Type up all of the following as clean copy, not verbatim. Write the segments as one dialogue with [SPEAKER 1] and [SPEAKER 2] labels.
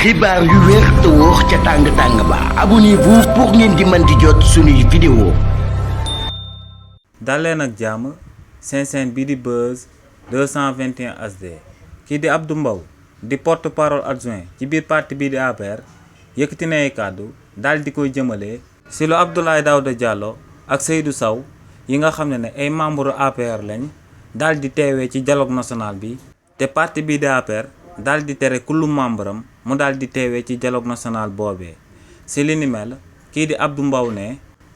[SPEAKER 1] xibaar yu wér te wóor ca tàng ba abonnez-vous pour ngeen di mën di jot suñuy vidéo.
[SPEAKER 2] daleen ak jàmm seen chaîne bii di Buzz 221 HD kii di Abdou Mbow di porte parole adjoint ci biir parti bii di APR yëkkati na ay kàddu daal di koy jëmale si lu Abdoulaye Daouda Diallo ak Seydou Sow yi nga xam ne ay membre APR lañ daal di teewee ci dialogue national bi te parti bii di APR daal di tere kullu membre am mu daal di teewee ci dialogue national boobee si li ni mel kii di Abdou Mbow ne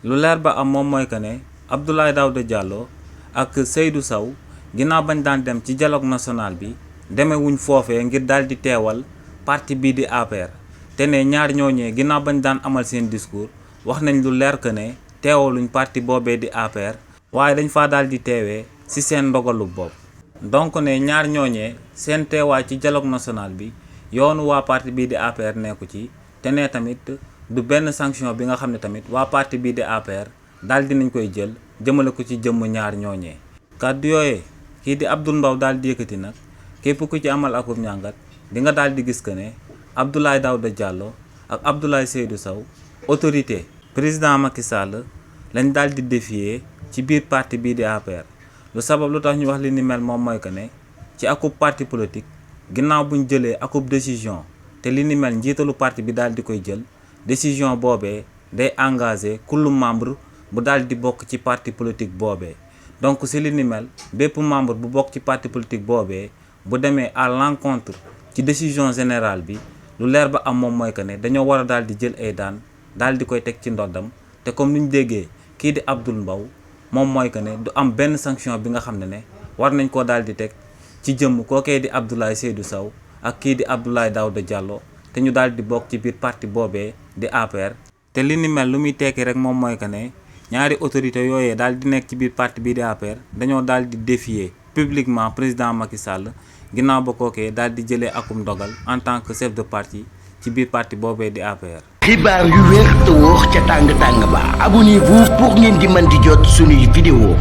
[SPEAKER 2] lu leer ba am moom mooy que ne Abdoulaye Daouda Diallo ak Seydou Sow ginnaaw bañ daan dem ci dialogue national bi demewuñ foofee ngir daal di teewal parti bii di APR te ne ñaar ñooñee ginnaaw bañ daan amal seen discours wax nañ lu leer que ne teewaluñ parti boobee di APR waaye dañ faa daal di teewee ci seen ndogalu bopp. donc ne ñaar ñooñee seen teewaay ci dialogue national bi yoonu waa parti bii di APR nekku ci te ne tamit du benn sanction bi nga xam ne tamit waa parti bii di APR daal dinañ koy jël jëmale ko ci jëmm ñaar ñooñee. kàddu yooyee kii di Abdou Mbow daal di yëkkati nag képp ku ci amal akum ñàngat di nga daal di gis que ne Abdoulaye Daouda Diallo ak Abdoulaye Seydou Sow autorité président Macky Sall lañ daal di défier ci biir parti bii di APR. lu sabab lu tax ñu wax li ni mel moom mooy que ne ci akub parti politique ginnaaw buñ jëlee akub décision te li ni mel njiitalu parti bi daal di koy jël décision boobee day engagé kullu membre bu daal di bokk ci parti politique boobee. donc si li ni mel bépp membre bu bokk ci parti politique boobee bu demee à l'encontre ci décision générale bi lu leer ba am moom mooy que ne dañoo war a daal di jël ay daan daal di koy teg ci ndoddam te comme ni ñu déggee kii di Abdou Mbow moom mooy que ne du am benn sanction bi nga xam ne war nañ koo daal di teg ci jëmm kookee di Abdoulaye Seydou Sow ak kii di Abdoulaye Daouda Diallo te ñu daal di bokk ci biir parti boobee di APR. te li ni mel lu muy tekki rek moom mooy que ne ñaari autorité yooyee daal di nekk ci biir parti bii di APR dañoo daal di défier publiquement président Macky Sall ginnaaw ba kookee daal di jëlee akum dogal en tant que chef de parti ci biir parti boobee di APR.
[SPEAKER 1] xibaar yu wér te wóor ca tàng ba abonnez-vous pour ngeen di mën di jot suñuy vidéo.